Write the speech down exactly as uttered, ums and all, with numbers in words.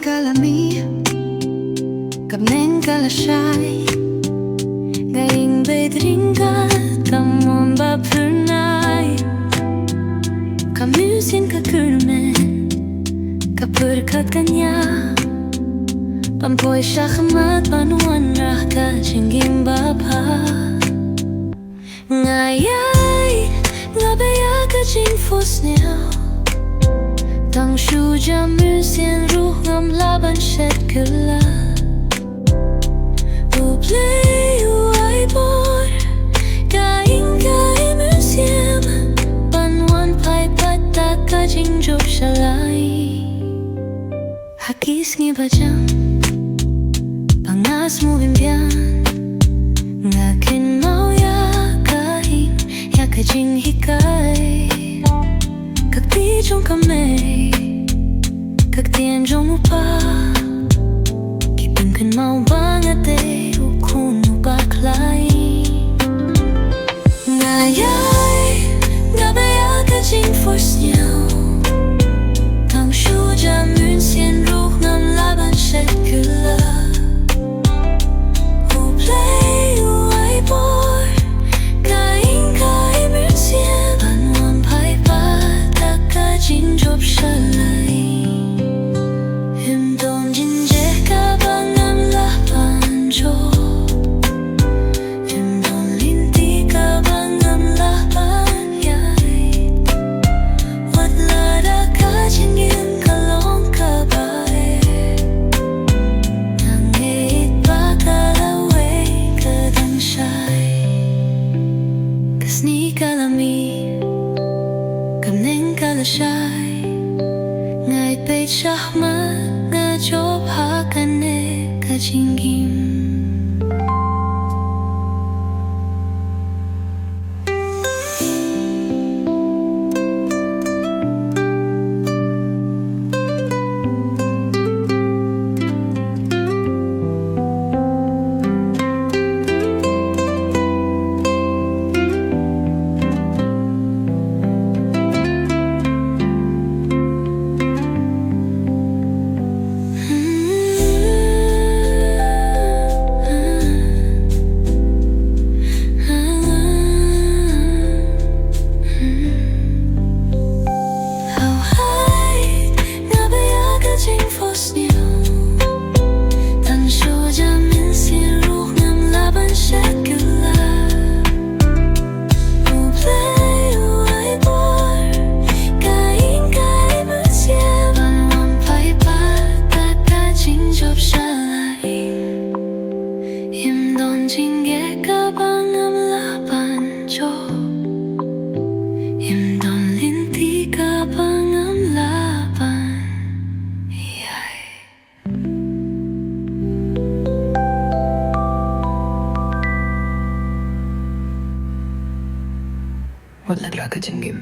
Ka la mih, ka bneng ka la shai. Nga ïeng beit ryngkat, ka mon ba phyrnai. Ka mynsiem ka kyrmen, ka pyrkhat ka ñiah. Ban poi shakhmat ban wanrah ka jingim ba bha. Nga ïai, nga beh ïa ka jingphohsniew. Tang shu jam mynsiem ruh ngam lah ban shet kylla. U Blei u ai bor, ka ïing ka i mynsiem, ban wan phai pat da ka jingjop shalai. Ha ki sngi ba jan, ba nga sngewbha biang, nga kynmaw ïa ka ïing, ïa ka jinghikai. Ka kti jong ka mei, ka ktien jong u pa, ki pynkynmaw ba nga dei u khun u bakla ïing. Nga ïai, nga beh ïa ka jingphohsniew. Tang shu jam mynsiem ruh ngam lah ban shet kylla. U Blei u ai bor, ka ïing ka i mynsiem, ban wan phai pat da ka jingjop shalai. Ym don jingjia kaba ngam lah ban jop. Ym don lynti kaba ngam lah ban ïaid. Wat lada ka jingim ka long kaba eh, nga ngeit ba ka lawei ka dang shai. Ka sngi ka la mih, ka bneng ka la shai. Nga ïai peit shakhmat, nga jop ha kane ka jingim. Nga beh ïa ka jingphohsniew. Tang shu jam mynsiem ruh ngam lah ban shet kylla. U Blei u ai bor, ka ïing ka i mynsiem, ban wan phai pat da ka jingjop shalai. Ym don jingeh kaba ngam lah ban jop. Ym don lynti kaba ngam lah ban ïaid. Wat la ka jingim